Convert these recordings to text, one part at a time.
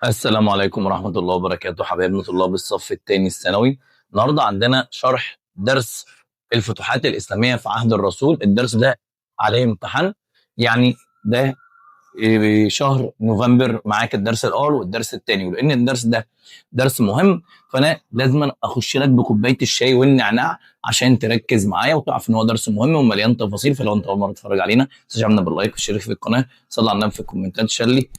السلام عليكم ورحمة الله وبركاته حبايبنا طلاب الصف الثاني الثانوي. النهارده عندنا شرح درس الفتوحات الإسلامية في عهد الرسول. الدرس ده عليه امتحان، يعني ده شهر نوفمبر معاك الدرس الأول والدرس الثاني، ولأن الدرس ده درس مهم فأنا لازم أخش لك بكوباية الشاي والنعناع عشان تركز معايا وتعرف إن هو درس مهم ومليان تفاصيل. فلو أنت أول مرة تتفرج علينا ما تنساش عملنا بال like والشارك في القناة، صلي على النبي في الكومنتات، شلي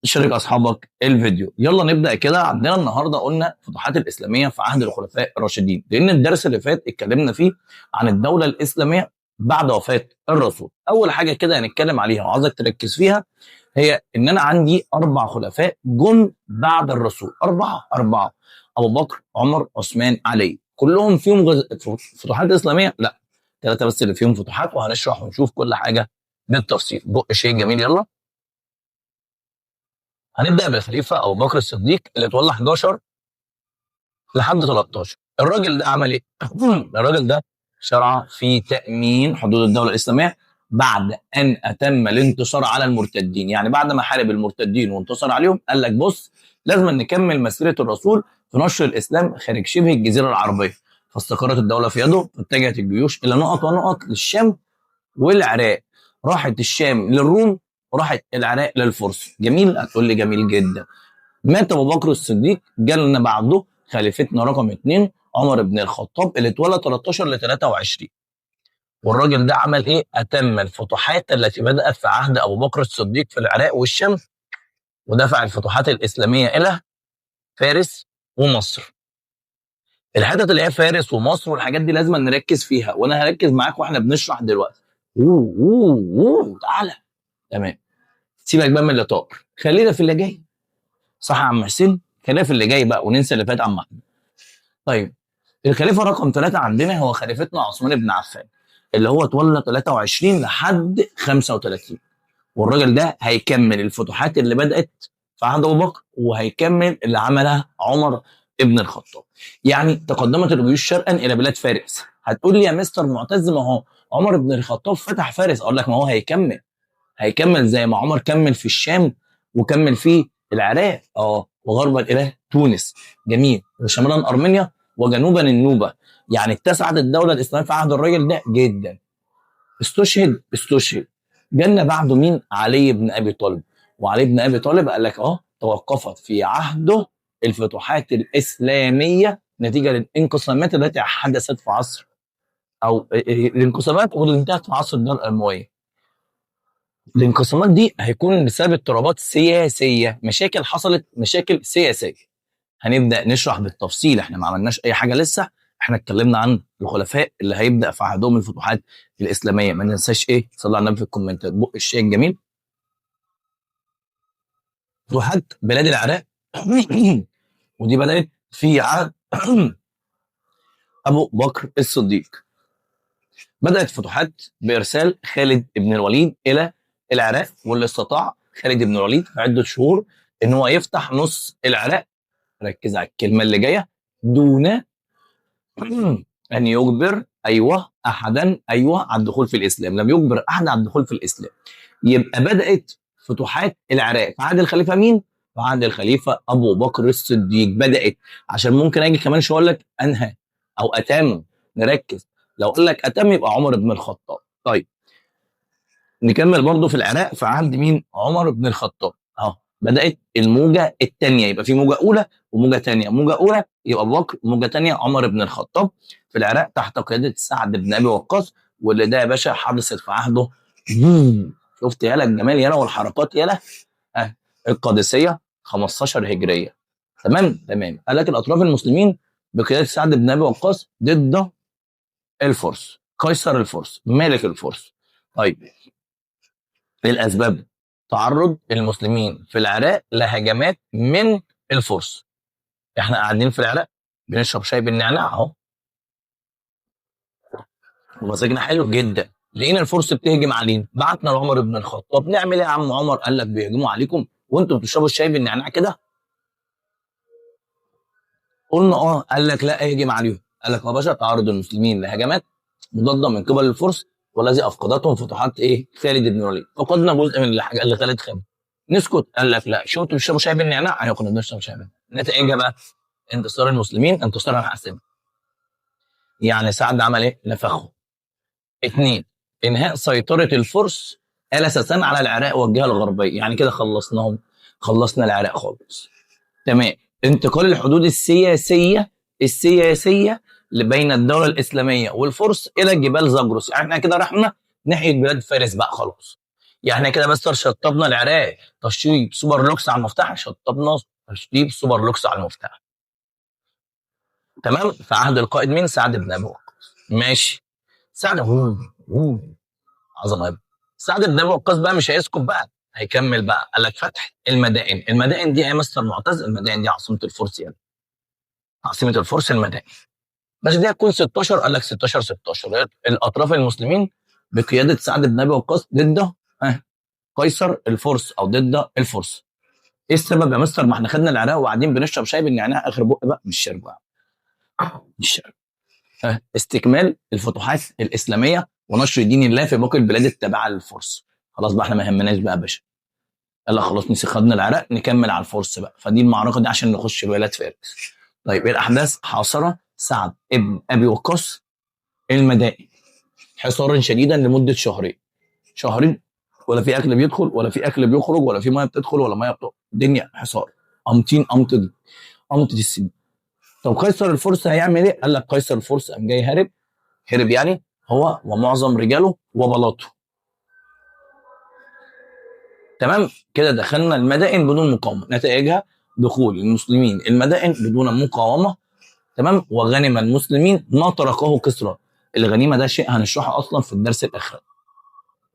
شارك اصحابك الفيديو. يلا نبدا كده. عندنا النهارده قلنا فتوحات الاسلامية في عهد الخلفاء الراشدين، لان الدرس اللي فات اتكلمنا فيه عن الدولة الاسلامية بعد وفاه الرسول. اول حاجة كده هنتكلم عليها وعاوزك تركز فيها هي ان انا عندي 4 خلفاء جم بعد الرسول، اربعة، ابو بكر، عمر، عثمان، علي. كلهم فيهم فتوحات اسلامية؟ لا، 3 بس اللي فيهم فتوحات، وهنشرح ونشوف كل حاجة بالتفصيل. بق شيء جميل. يلا هنبدا بالخليفه ابو بكر الصديق اللي اتولى 11 لحد 13. الراجل ده عمل ايه؟ الراجل ده شرع في تامين حدود الدولة الاسلامية بعد ان اتم الانتصار على المرتدين. يعني بعد ما حارب المرتدين وانتصر عليهم قال لك بص، لازم نكمل مسيره الرسول في نشر الاسلام خارج شبه الجزيرة العربية. فاستقرت الدولة في يده، فاتجهت الجيوش الى نقط ونقط للشام والعراق. راحت الشام للروم وراحت العراق للفرس. جميل؟ هتقول لي جميل جدا. مات ابو بكر الصديق، جالنا بعده خليفتنا رقم 2 عمر بن الخطاب اللي اتولى 13 ل 23. والراجل ده عمل ايه؟ اتم الفتوحات التي بدات في عهد ابو بكر الصديق في العراق والشام، ودفع الفتوحات الاسلامية الى فارس ومصر. الحتت اللي هي فارس ومصر والحاجات دي لازم نركز فيها، وانا هركز معاك واحنا بنشرح دلوقتي. اوه اوه اوه تعالى، تمام. سيبك بقى من اللي طار، خلينا في اللي جاي. صح يا عم حسين؟ خلينا في اللي جاي بقى وننسى اللي فات عم احمد. طيب الخليفة رقم 3 عندنا هو خليفتنا عثمان بن عفان اللي هو اتولى 23 لحد 35. والراجل ده هيكمل الفتوحات اللي بدات في عهد ابو بكر، وهيكمل اللي عملها عمر ابن الخطاب. يعني تقدمت الجيوش شرقا الى بلاد فارس. هتقول لي يا مستر معتز ما هو عمر بن الخطاب فتح فارس. اقول لك ما هو هيكمل زي ما عمر كمل في الشام وكمل في العراق، وغربا الى تونس. جميل. وشمالا ارمينيا وجنوبا النوبة. يعني اتسعت الدولة الاسلامية في عهد الراجل ده جدا. استشهد. جالنا بعده مين؟ علي بن ابي طالب. وعلي بن ابي طالب قال لك توقفت في عهده الفتوحات الاسلامية نتيجة للانقسامات التي حدثت في عصر، او الانقسامات واللي انتهت في عصر الدولة الاموية. الانقسامات دي هيكون بسبب اضطرابات سياسية، مشاكل حصلت، مشاكل سياسية. هنبدا نشرح بالتفصيل، احنا ما عملناش اي حاجة لسه، احنا اتكلمنا عن الخلفاء اللي هيبدا في عهدهم الفتوحات الاسلامية. ما ننساش ايه؟ صلى على النبي في الكومنتات. بق الشيء الجميل. فتوحات بلاد العراق ودي بدات في عهد ابو بكر الصديق. بدات فتوحات بارسال خالد بن الوليد الى العراق، واللي استطاع خالد بن الوليد في عده شهور ان هو يفتح نص العراق. ركز على الكلمة اللي جاية، دون ان يجبر احدا على الدخول في الاسلام. لم يجبر احد على الدخول في الاسلام. يبقى بدات فتوحات العراق في عهد الخليفة مين؟ في عهد الخليفة ابو بكر الصديق بدات. عشان ممكن اجي كمان شوية اقول لك انهى او اتم، نركز. لو قال لك اتم يبقى عمر بن الخطاب. طيب نكمل برضه في العراق في عهد مين؟ عمر بن الخطاب. بدات الموجه الثانية، يبقى في موجه اولى وموجه ثانية. موجه اولى يبقى ابو بكر، موجه ثانية عمر بن الخطاب في العراق تحت قيادة سعد بن ابي وقاص، واللي ده يا باشا حدثت في عهده. شفت يالا الجمال يالا والحركات يالا. القادسية 15 هجرية. تمام تمام. قال لك الاطراف المسلمين بقيادة سعد بن ابي وقاص ضد الفرس، قيصر الفرس، ملك الفرس. طيب الاسباب: تعرض المسلمين في العراق لهجمات من الفرس. احنا قاعدين في العراق بنشرب شاي بالنعناع اهو، ومزاجنا حلو جدا، لقينا الفرس بتهجم علينا، بعتنا لعمر بن الخطاب. نعمل ايه يا عم عمر؟ قال لك بيهجموا عليكم وانتم بتشربوا الشاي بالنعناع كده؟ قلنا قال لك لا اهجم عليهم. قال لك يا باشا تعرض المسلمين لهجمات مضادة من قبل الفرس، والذي افقدتهم فتوحات ايه؟ خالد بن الوليد. فقدنا جزء من الحاجة اللي خالد خدها. نسكت؟ قال لك لا. شو انتوا بتشربوا شاي بالنعناع؟ ايوه كنا بنشرب شاي بالنعناع. نتائجها بقى انتصار المسلمين انتصارا حاسما. يعني سعد عمل ايه؟ نفخه. 2، انهاء سيطرة الفرس آل ساسان على العراق والجهة الغربية، يعني كده خلصناهم، خلصنا العراق خالص. تمام. انتقال الحدود السياسية اللي بين الدولة الإسلامية والفرس إلى جبال زاجروس، يعني احنا كده رحنا ناحية بلاد فارس بقى خلاص. يعني احنا كده بس شطبنا العراق تشطيب سوبر لوكس على المفتاح، شطبنا تشطيب سوبر لوكس على المفتاح. تمام. في عهد القائد مين؟ سعد بن ابي وقاص. ماشي. سعد عظمه يا ابني. سعد بن ابي وقاص بقى مش هيسكت بقى، هيكمل بقى. قال لك فتح المدائن. المدائن دي يا مستر معتز، المدائن دي عاصمة الفرس يعني، عاصمة الفرس المدائن. بس دي هتكون 16. قال لك 16 16 الاطراف المسلمين بقيادة سعد بن ابي وقاص ضد قيصر الفرس او ضد الفرس. ايه السبب يا مستر؟ ما احنا خدنا العراق وقاعدين بنشرب شاي بالنعناع اخر بق بقى، مش شرب بقى، مش شرب. استكمال الفتوحات الاسلامية ونشر دين الله في باقي البلاد التابعة للفرس. خلاص بقى احنا ما يهمناش بقى يا باشا. قال لك خلاص نسي خدنا العراق نكمل على الفرس بقى. فدي المعركة دي عشان نخش بلاد فارس. طيب ايه الاحداث؟ حاصر سعد ابن ابي وقاص المدائن حصارا شديدا لمدة شهرين. شهرين ولا في اكل بيدخل ولا في اكل بيخرج ولا في مية بتدخل ولا مية بتخرج، الدنيا حصار. قمطين قمطة السنين. طب قيصر الفرس هيعمل ايه؟ قال لك قيصر الفرس قام جاي هرب، هرب يعني هو ومعظم رجاله وبلاطه. تمام كده دخلنا المدائن بدون مقاومة، نتائجها دخول المسلمين المدائن بدون مقاومة. تمام. وغنم المسلمين ما تركه كسرى. الغنيمة ده شيء هنشرحه اصلا في الدرس الاخر.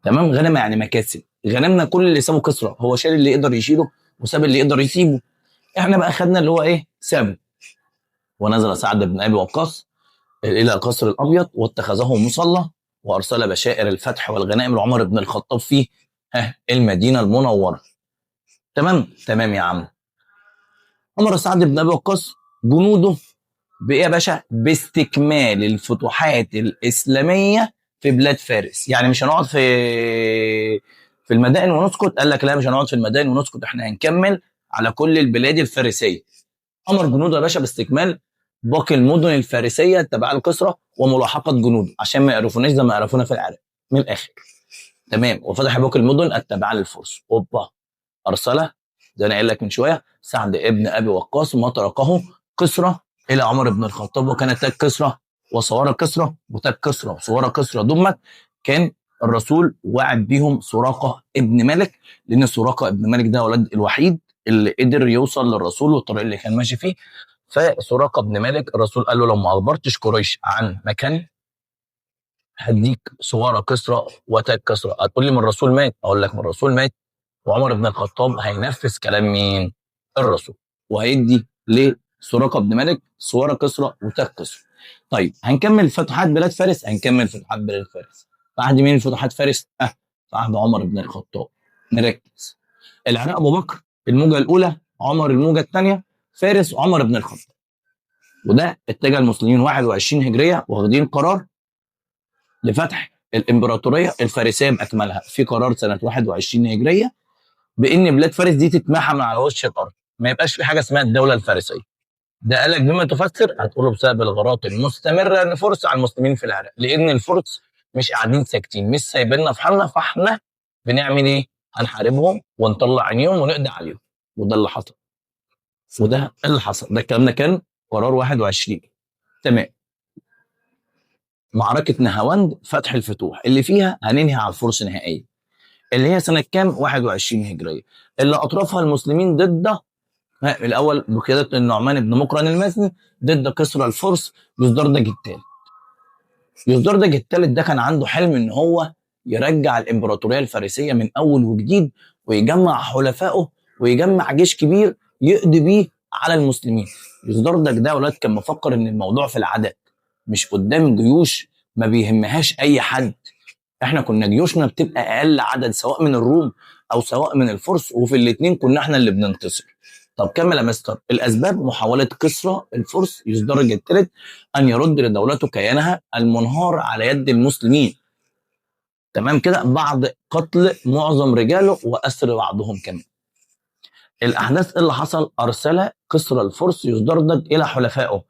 تمام. غنم يعني مكاسب، غنمنا كل اللي سابه كسرى، هو شال اللي يقدر يشيله وساب اللي يقدر يسيبه، احنا بقى خدنا اللي هو ايه سابه. ونزل سعد بن ابي وقاص الى القصر الابيض واتخذه مصلى، وارسل بشائر الفتح والغنائم لعمر بن الخطاب في المدينة المنورة. تمام تمام يا عم. امر سعد بن ابي وقاص جنوده بايه يا باشا؟ باستكمال الفتوحات الاسلامية في بلاد فارس. يعني مش هنقعد في المدائن ونسكت. قال لك لا، مش هنقعد في المدائن ونسكت، احنا هنكمل على كل البلاد الفارسية. امر جنوده يا باشا باستكمال باقي المدن الفارسية التابعة لكسرى وملاحقه جنوده عشان ما يعرفوناش زي ما يعرفونا في العراق من الاخر. تمام. وفتح باقي المدن التابعة للفرس. اوبا. ارسله زي انا قايل لك من شوية سعد ابن ابي وقاص ما تركه كسرى الى عمر بن الخطاب، وكان تاج كسرى وصوار كسرى وتاج كسرى وصوار كسرى دمت. كان الرسول وعد بيهم سراقه ابن مالك، لان سراقه ابن مالك ده ولد الوحيد اللي قدر يوصل للرسول والطريق اللي كان ماشي فيه. فسراقه ابن مالك الرسول قال له لو ما اخبرتش قريش عن مكان هديك سواره كسرى وتاج كسرى. هتقول لي من الرسول مات؟ اقول لك من الرسول مات، وعمر بن الخطاب هينفذ كلام مين؟ الرسول، وهيدي لسراقه بن مالك سواره كسرى وتاج كسرى. طيب هنكمل فتوحات بلاد فارس، هنكمل فتوحات بلاد فارس. في عهد مين فتوحات فارس؟ في عهد عمر بن الخطاب. نركز. العراق ابو بكر الموجه الاولى، عمر الموجه الثانية، فارس عمر بن الخطاب. وده اتجه المسلمين 21 هجرية واخدين قرار لفتح الامبراطورية الفارسية باكملها، في قرار سنة 21 هجرية بان بلاد فارس دي تتمحى من على وش الارض، ما يبقاش في حاجة اسمها الدولة الفارسية. ده قالك بما تفسر؟ هتقوله بسبب الغارات المستمرة للفرس على المسلمين في العراق، لان الفرس مش قاعدين ساكتين، مش سايبيننا في حالنا، فاحنا بنعمل ايه؟ هنحاربهم ونطلع عينيهم ونقضي عليهم. وده اللي حصل. وده اللي حصل. ده الكلام ده كان قرار 21. تمام. معركة نهاوند فتح الفتوح اللي فيها هننهي على الفرس نهائيا، اللي هي سنة كام؟ 21 هجرية، اللي اطرافها المسلمين ضد الاول بقيادة النعمان بن مقرن المازني ضد كسرى الفرس يزدردج الثالث. يزدردج الثالث ده كان عنده حلم ان هو يرجع الامبراطورية الفارسية من اول وجديد، ويجمع حلفائه ويجمع جيش كبير يقضي بيه على المسلمين. يزدردج ده ولاد كان مفكر ان الموضوع في العدد، مش قدام جيوش ما بيهمهاش اي حد. احنا كنا جيوشنا بتبقى اقل عدد سواء من الروم او سواء من الفرس، وفي الاثنين كنا احنا اللي بننتصر. طب كمل يا مستر. الاسباب: محاولة كسرى الفرس يزدرج الثالث ان يرد لدولته كيانها المنهار على يد المسلمين. تمام كده، بعد قتل معظم رجاله واسر بعضهم كمان. الاحداث اللي حصل، ارسل كسرى الفرس يزدردج الى حلفائه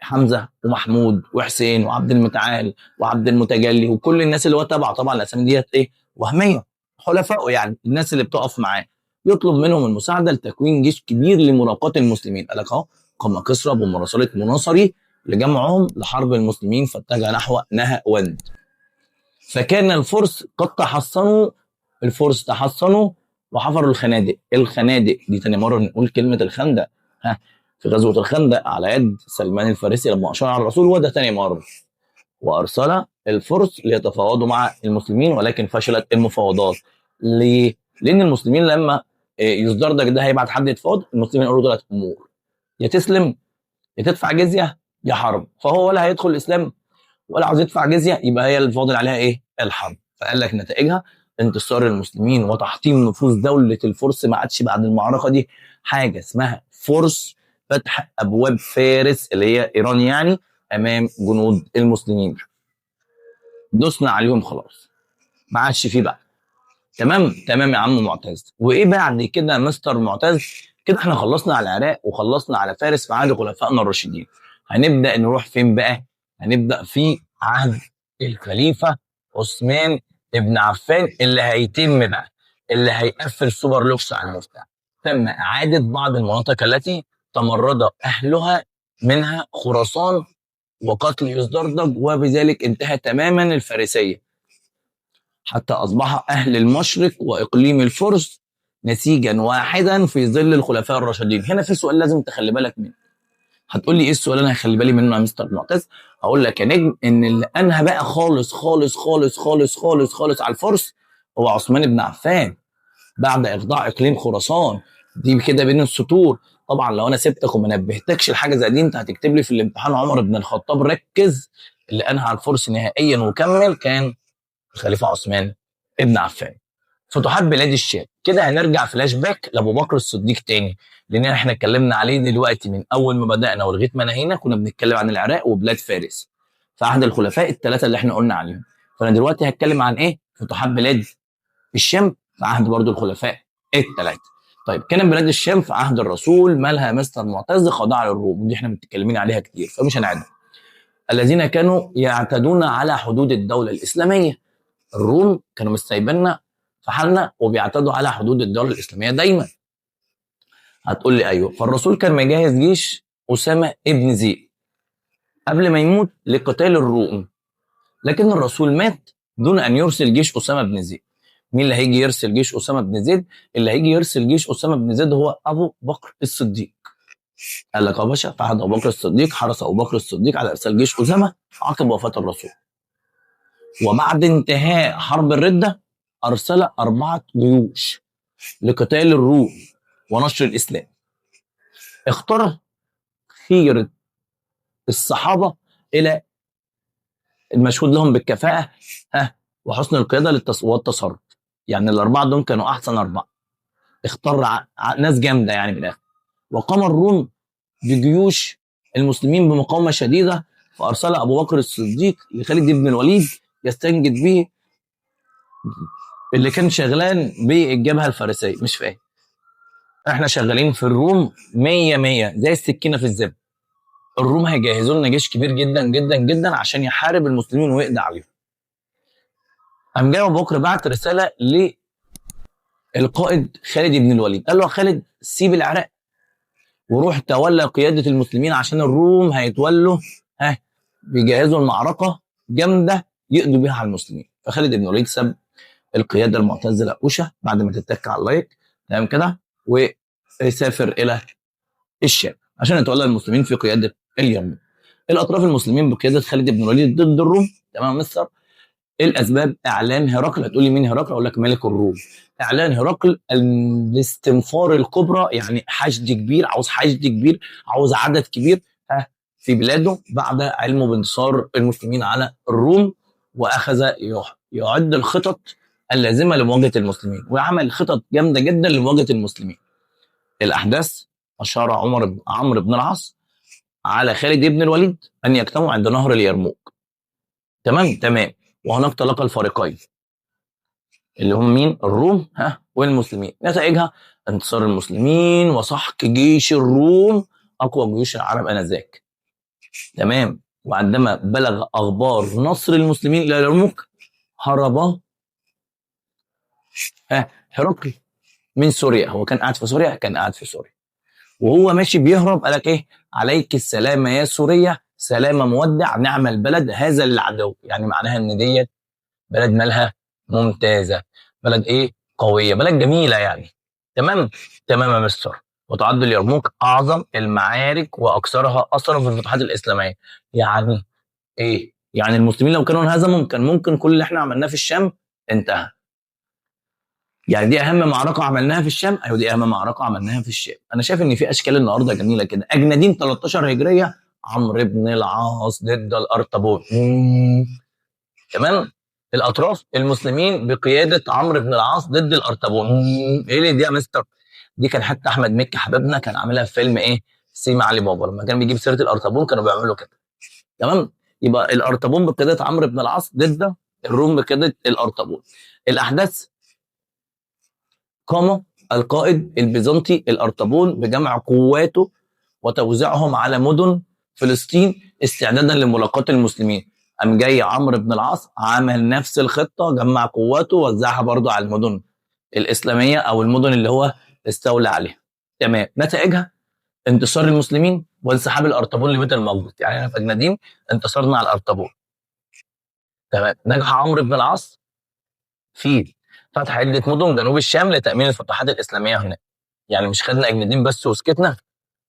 حمزة ومحمود وحسين وعبد المتعال وعبد المتجلي وكل الناس اللي هو تبعه. طبعا الاسامي ديت ايه؟ وهمية، حلفائه يعني الناس اللي بتقف معاه، يطلب منهم المساعدة لتكوين جيش كبير لملاقاه المسلمين. قال لك اهو قام كسرى بمراسله مناصري لجمعهم لحرب المسلمين، فاتجه نحو نهاوند. فكان الفرس قد تحصنوا، الفرس تحصنوا وحفروا الخنادق. الخنادق دي تاني مرة نقول كلمة الخندق، ها، في غزوة الخندق على يد سلمان الفارسي لما اشار على الرسول، وده تاني مرة. وارسل الفرس ليتفاوضوا مع المسلمين، ولكن فشلت المفاوضات. ليه؟ لان المسلمين لما يزدردج ده هيبعت حد يتفاوض، المسلمين يقولوا ثلاث امور: يا تسلم، يا تدفع جزيه، يا حرب. فهو ولا هيدخل الاسلام ولا عاوز يدفع جزيه، يبقى هي اللي فاضل عليها ايه؟ الحرب. فقال لك نتائجها انتصار المسلمين وتحطيم نفوذ دولة الفرس. ما عادش بعد المعركة دي حاجة اسمها فرس، فتح ابواب فارس اللي هي ايران يعني امام جنود المسلمين. دوسنا عليهم خلاص، ما عادش فيه بقى. تمام تمام يا عم معتز. وايه بعد كده يا مستر معتز؟ كده احنا خلصنا على العراق وخلصنا على فارس في عهد خلفائنا الراشدين. هنبدا نروح فين بقى؟ هنبدا في عهد الخليفة عثمان ابن عفان اللي هيتم بقى، اللي هيقفل سوبر لوكس على المفتاح. تم اعاده بعض المناطق التي تمرد اهلها، منها خراسان وقتل يزدردج، وبذلك انتهى تماما الفارسية، حتى اصبح اهل المشرق واقليم الفرس نسيجا واحدا في ظل الخلفاء الراشدين. هنا في سؤال لازم تخلي بالك منه. هتقول لي ايه السؤال اللي انا هخلي بالي منه يا مستر معتز؟ هقول لك يا نجم ان اللي انهى بقى خالص خالص خالص خالص خالص خالص على الفرس هو عثمان بن عفان بعد اخضاع اقليم خراسان. دي كده بين السطور. طبعا لو انا سبتك وما نبهتكش لحاجة زي دي انت هتكتب لي في الامتحان عمر بن الخطاب. ركز، اللي انهى على الفرس نهائيا وكمل كان الخليفة عثمان ابن عفان. فتوحات بلاد الشام. كده هنرجع فلاش باك لابو بكر الصديق تاني، لان احنا اتكلمنا عليه دلوقتي من اول ما بدانا ولغاية ما نهينا كنا بنتكلم عن العراق وبلاد فارس في عهد الخلفاء الثلاثة اللي احنا قلنا عليهم. فانا دلوقتي هتكلم عن ايه؟ فتوحات بلاد الشام في عهد برضو الخلفاء الثلاثة. طيب كانت بلاد الشام في عهد الرسول مالها يا مستر معتز؟ خاضعة للروم، ودي احنا متكلمين عليها كتير فمش هنعدها. الذين كانوا يعتدون على حدود الدولة الاسلامية. الروم كانوا مش سايبيننا في حالنا وبيعتدوا على حدود الدولة الاسلامية دايما. هتقول لي ايوه، فالرسول كان مجهز جيش اسامة ابن زيد قبل ما يموت لقتال الروم، لكن الرسول مات دون ان يرسل جيش اسامة بن زيد. مين اللي هيجي يرسل جيش اسامة بن زيد؟ اللي هيجي يرسل جيش اسامة بن زيد هو ابو بكر الصديق. قال لك يا باشا في عهد ابو بكر الصديق حرص ابو بكر الصديق على ارسال جيش اسامة عقب وفاه الرسول. وبعد انتهاء حرب الردة ارسل 4 جيوش لقتال الروم ونشر الاسلام. اختار خيرة الصحابة الى المشهود لهم بالكفاءه وحسن القيادة والتصرف. يعني ال4 دول كانوا احسن 4. اختار ناس جامدة يعني من الاخر. وقام الروم بجيوش المسلمين بمقاومه شديدة، فارسل ابو بكر الصديق لخالد بن الوليد يستنجد به اللي كان شغلان بالجبهة الفارسية. مش فاهم، احنا شغالين في الروم 100 زي السكينة في الزبدة. الروم هيجهزوا لنا جيش كبير جدا جدا جدا عشان يحارب المسلمين ويقضي عليهم. قام جاي ابو بكر بعت رسالة للقائد خالد بن الوليد، قال له يا خالد سيب العراق وروح تولى قيادة المسلمين عشان الروم هيتولوا بيجهزوا المعركة جامدة يقضوا بيها على المسلمين. فخالد بن الوليد ساب القيادة المعتزلة اوشه بعد ما تتك على اللايك تمام كده، وسافر الى الشام عشان يتولى المسلمين في قيادة اليمن. الاطراف المسلمين بقيادة خالد بن الوليد ضد الروم. تمام مستر. الاسباب اعلان هرقل. هتقول لي مين هرقل؟ اقول لك ملك الروم. اعلان هرقل الاستنفار الكبرى، يعني حشد كبير، عاوز حشد كبير، عاوز عدد كبير في بلاده بعد علمه بانتصار المسلمين على الروم، واخذ يعد الخطط اللازمة لمواجهة المسلمين، وعمل خطط جامدة جدا لمواجهة المسلمين. الاحداث اشار عمرو بن العاص على خالد بن الوليد ان يجتمعوا عند نهر اليرموك. تمام تمام. وهناك تلاقى الفريقين. اللي هم مين؟ الروم ها والمسلمين. نتائجها انتصار المسلمين وسحق جيش الروم اقوى جيوش العرب انذاك. تمام. وعندما بلغ اخبار نصر المسلمين الى اليرموك هرب هرقل من سوريا. هو كان قاعد في سوريا، كان قاعد في سوريا وهو ماشي بيهرب قال لك ايه؟ عليك السلامة يا سوريا، سلامه مودع، نعم البلد هذا للعدو. يعني معناها ان ديت بلد مالها ممتازة، بلد ايه؟ قوية، بلد جميلة يعني. تمام تمام يا مستر. وتعد اليرموك اعظم المعارك واكثرها اثرا في الفتوحات الاسلامية. يعني ايه؟ يعني المسلمين لو كانوا انهزموا كان ممكن كل اللي احنا عملناه في الشام انتهى. يعني دي اهم معركة عملناها في الشام. ايوه دي اهم معركة عملناها في الشام. انا شايف ان في اشكال النهارده جميلة كده. اجنادين 13 هجرية، عمرو بن العاص ضد الارطبون. تمام. الاطراف المسلمين بقيادة عمرو بن العاص ضد الارطبون. ايه اللي دي يا مستر؟ دي كان حتى احمد مكي حبيبنا كان عاملها في فيلم ايه؟ سيما علي بابا، لما كان بيجيب سيره الارطبون كانوا بيعملوا كده. تمام. يبقى الارطبون بقيادة عمرو بن العاص ضد الروم بقيادة الارطبون. الاحداث: قام القائد البيزنطي الارطبون بجمع قواته وتوزيعهم على مدن فلسطين استعدادا لملاقاة المسلمين. قام جاي عمرو بن العاص عمل نفس الخطة، جمع قواته ووزعها برضه على المدن الاسلامية او المدن اللي هو استولى عليها. تمام. نتائجها انتصار المسلمين وانسحاب الارطبون لبيت المقدس. يعني احنا في اجنادين انتصرنا على الارطبون. تمام. نجح عمرو بن العاص في فتح عده مدن جنوب الشام لتامين الفتوحات الاسلامية هناك. يعني مش خدنا اجنادين بس وسكتنا،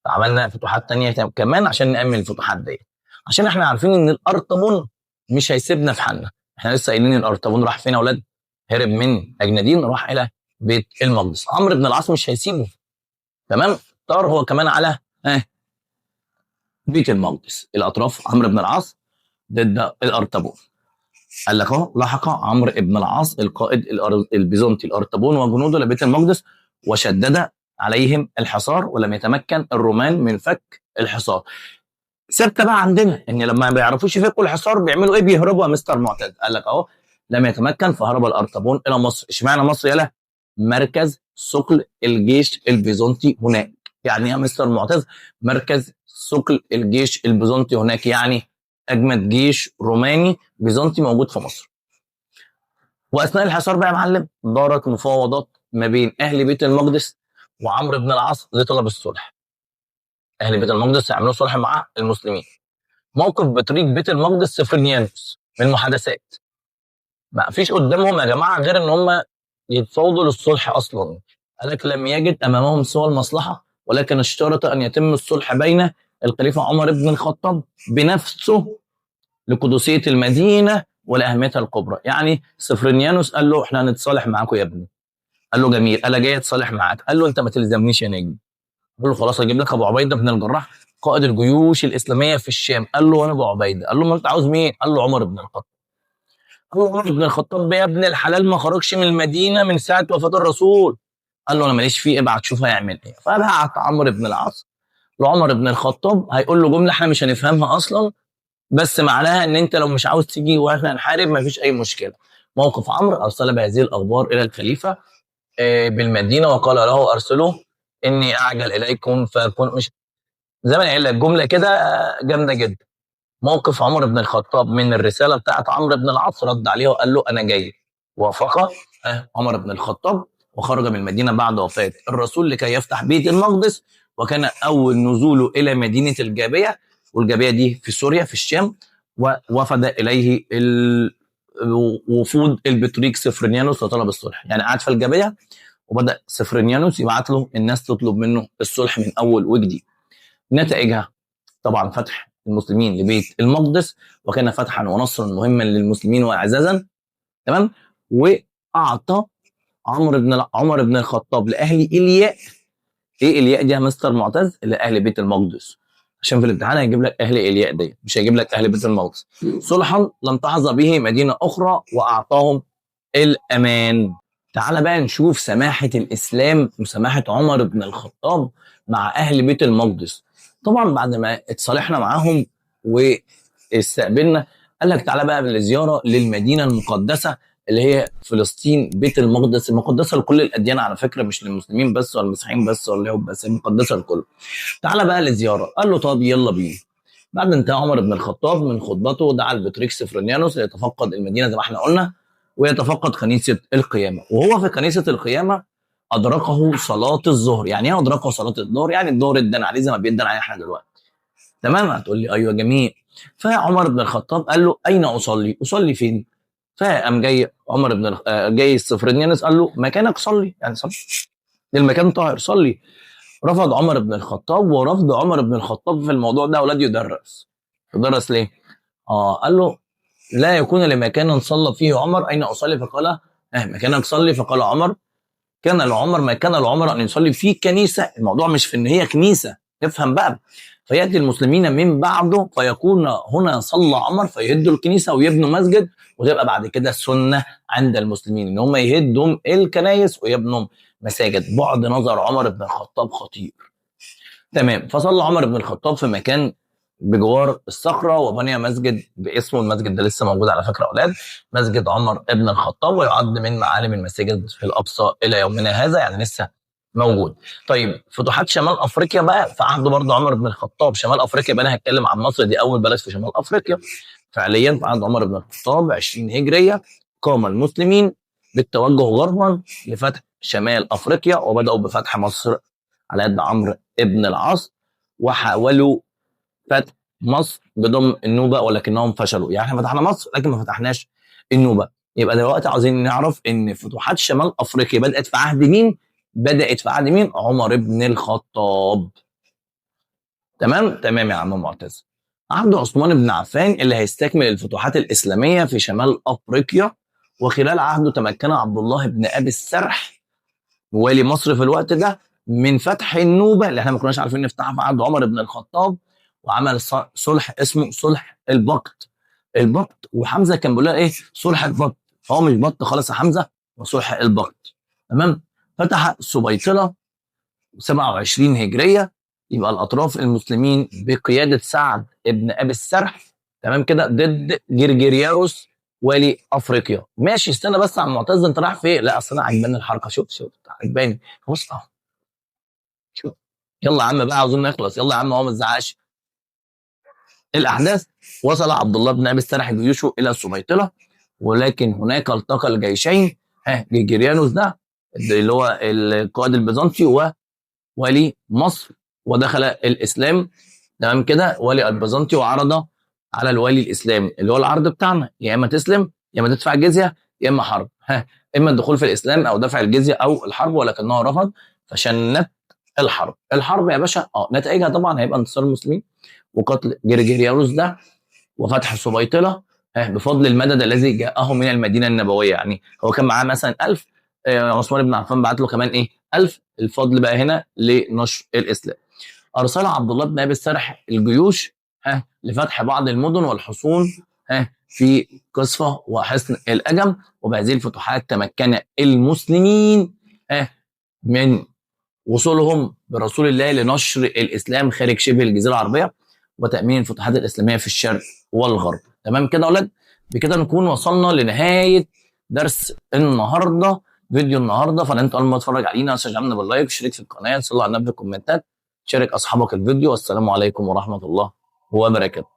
عملنا فتوحات تانية كمان عشان نأمن الفتوحات دي، عشان احنا عارفين ان الارطبون مش هيسيبنا في حالنا. احنا لسه قايلين الارطبون راح فين يا اولاد؟ هرب من اجنادين راح الى بيت المقدس. عمرو بن العاص مش هيسيبه. تمام. طار هو كمان على بيت المقدس. الاطراف عمرو بن العاص ضد الارطبون. قال لك اهو لحق عمرو بن العاص القائد البيزنطي الارطبون وجنوده لبيت المقدس وشدد عليهم الحصار، ولم يتمكن الرومان من فك الحصار. ثابتة بقى عندنا ان لما ما بيعرفوش يفكوا الحصار بيعملوا ايه؟ بيهربوا يا مستر معتز. قال لك اهو لم يتمكن فهرب الارطبون الى مصر. اشمعنى مصر؟ يالا مركز ثقل الجيش البيزنطي هناك. يعني ايه يا مستر معتز مركز ثقل الجيش البيزنطي هناك؟ يعني اجمد جيش روماني بيزنطي موجود في مصر. واثناء الحصار بقى يا معلم دارت مفاوضات ما بين اهل بيت المقدس وعمرو بن العاص لطلب الصلح. اهل بيت المقدس يعملوا صلح مع المسلمين. موقف بطريق بيت المقدس سفرنيانوس من محادثات. ما فيش قدامهم يا جماعة غير ان هم يتفاوضوا للصلح اصلا. قال لك لم يجد امامهم سوى المصلحة، ولكن اشترط ان يتم الصلح بين الخليفة عمر بن الخطاب بنفسه لقدسيه المدينة ولاهميتها الكبرى. يعني سفرنيانوس قال له احنا هنتصالح معاكم يا ابني. قال له جميل، قال جاي اتصالح معاك. قال له انت ما تلزمنيش يا نجم. قال له خلاص اجيب لك ابو عبيده بن الجراح قائد الجيوش الاسلامية في الشام. قال له وانا ابو عبيده. قال له ما انت عاوز مين؟ قال له عمر بن الخطاب. قال له عمر بن الخطاب يا ابن الحلال ما خرجش من المدينة من ساعة وفاه الرسول. قال له انا ماليش فيه، ابعت شوف هيعمل ايه. فبعت عمرو بن العاص لعمر بن الخطاب، هيقول له جملة احنا مش هنفهمها اصلا، بس معناها ان انت لو مش عاوز تيجي واحنا هنحارب مفيش اي مشكلة. موقف عمرو ارسل بهذه الاخبار الى الخليفة بالمدينة وقال له ارسلوا اني اعجل اليكم فكن، مش زي ما قايل لك جملة كده جامدة جدا. موقف عمر بن الخطاب من الرسالة بتاعت عمرو بن العاص، رد عليه وقال له انا جاي. وافق عمر بن الخطاب وخرج من المدينة بعد وفاه الرسول لكي يفتح بيت المقدس، وكان اول نزوله الى مدينة الجابية، والجابيه دي في سوريا في الشام، ووفد اليه وفود البطريق سفرنيانوس لطلب الصلح. يعني قعد في الجابية وبدا سفرنيانوس يبعت له الناس تطلب منه الصلح من اول وجديد. نتائجها طبعا فتح المسلمين لبيت المقدس، وكان فتحا ونصرا مهما للمسلمين واعزازا. تمام. واعطى عمر بن الخطاب لاهل إلياء. ايه إلياء دي يا مستر معتز؟ لاهل بيت المقدس، عشان في الامتحان هيجيب لك اهل إلياء دي، مش هيجيب لك اهل بيت المقدس. صلحا لم تحظى به مدينة اخرى واعطاهم الامان. تعال بقى نشوف سماحة الاسلام وسماحة عمر بن الخطاب مع اهل بيت المقدس. طبعا بعد ما اتصالحنا معاهم واستقبلنا، قال لك تعالى بقى بالزيارة للمدينة المقدسة اللي هي فلسطين، بيت المقدس، المقدسة لكل الاديان على فكرة، مش للمسلمين بس ولا المسيحيين بس ولا اليهود بس، المقدسة لكل. تعالى بقى للزيارة. قال له طب يلا بينا. بعد انتهى عمر بن الخطاب من خطبته دعا البطريق سفرنيانوس ليتفقد المدينة زي ما احنا قلنا، ويتفقد كنيسة القيامة. وهو في كنيسة القيامة ادركه صلاة الظهر. يعني ايه ادركه صلاة الظهر؟ يعني الظهر ادن عليه زي ما بيدن عليه احنا دلوقتي. تمام؟ هتقول لي ايوه جميل. فعمر بن الخطاب قال له اين اصلي؟ اصلي فين؟ فقام جاي عمر بن جاي السفرنيانوس قال له مكانك صلي، يعني صلي، المكان طاهر صلي. رفض عمر بن الخطاب، ورفض عمر بن الخطاب في الموضوع ده اولاد يدرس. يدرس ليه؟ قال له لا يكون لمكان صلى فيه عمر، اين اصلي؟ فقال مكانك صلي. فقال عمر كان لعمر ما كان لعمر ان يصلي في كنيسة. الموضوع مش في ان هي كنيسة، نفهم بقى. فياتي المسلمين من بعده فيكون هنا صلى عمر، فيهدوا الكنيسة ويبنوا مسجد، وتبقى بعد كده السنة عند المسلمين ان هم يهدوا الكنايس ويبنوا مساجد. بعد نظر عمر بن الخطاب خطير. تمام. فصلى عمر بن الخطاب في مكان بجوار الصخرة وبني مسجد باسمه. المسجد ده لسه موجود على فكرة اولاد، مسجد عمر بن الخطاب، ويعد من معالم المساجد في الاقصى الى يومنا هذا، يعني لسه موجود. طيب فتوحات شمال افريقيا بقى في عهد برضه عمر بن الخطاب. شمال افريقيا بقى انا هتكلم عن مصر، دي اول بلد في شمال افريقيا فعليا. في عهد عمر بن الخطاب 20 هجرية قام المسلمين بالتوجه غربا لفتح شمال افريقيا، وبداوا بفتح مصر على يد عمرو بن العاص، وحاولوا فتح مصر بضم النوبة ولكنهم فشلوا. يعني احنا فتحنا مصر لكن ما فتحناش النوبة. يبقى دلوقتي عاوزين نعرف ان فتوحات شمال افريقيا بدات في عهد مين؟ بدات في عهد مين؟ عمر بن الخطاب. تمام؟ تمام يا عم معتز. عهد عثمان بن عفان اللي هيستكمل الفتوحات الاسلامية في شمال افريقيا، وخلال عهده تمكن عبد الله بن ابي السرح والي مصر في الوقت ده من فتح النوبة اللي احنا ما كناش عارفين نفتحها في عهد عمر بن الخطاب، وعمل صلح اسمه صلح البقط. البقط، وحمزة كان بيقول لها ايه؟ صلح البقط. فهو مش بط خالص يا حمزة، وصلح البقط. تمام. فتح سبيطله 27 هجرية، يبقى الاطراف المسلمين بقيادة سعد ابن ابي السرح، تمام كده، ضد جرجرياروس والي افريقيا. ماشي، استنى بس يا عم معتز، انت رايح فين؟ لا اصل انا عجباني الحركة، شوف شوف عجباني، بص اهو، شوف. يلا يا عم بقى، عاوزين نخلص، يلا يا عم اهو ما تزعقش. الاحداث، وصل عبد الله بن ابي السرح جيوشه الى سبيطله، ولكن هناك التقى الجيشين، جرجريانوس ده اللي هو القائد البيزنطي وولي مصر، ودخل الاسلام. تمام كده، ولي البيزنطي وعرض على الولي الاسلامي اللي هو العرض بتاعنا، يا اما تسلم يا اما تدفع جزيه يا اما حرب، اما الدخول في الاسلام او دفع الجزية او الحرب، ولكنه رفض فشنت الحرب. الحرب يا باشا نتائجها طبعا هيبقى انتصار المسلمين وقتل جرجريانوس ده وفتح سبيطله بفضل المدد الذي جاءه من المدينة النبوية. يعني هو كان معاه مثلا 1000، عثمان بن عفان بعت له كمان ايه 1000. الفضل بقى هنا لنشر الاسلام. ارسل عبد الله بن ابي السرح الجيوش لفتح بعض المدن والحصون في قصفه وحصن الاجم، وبهذه الفتوحات تمكن المسلمين من وصولهم برسول الله لنشر الاسلام خارج شبه الجزيرة العربية وتامين الفتوحات الاسلامية في الشرق والغرب. تمام كده يا اولاد؟ بكده نكون وصلنا لنهاية درس النهارده، فيديو النهارده. فانت اول ما تتفرج علينا شجعنا بال like، شارك في القناة، صلوا على النبي في الكومنتات، شارك اصحابك الفيديو، والسلام عليكم ورحمة الله وبركاته.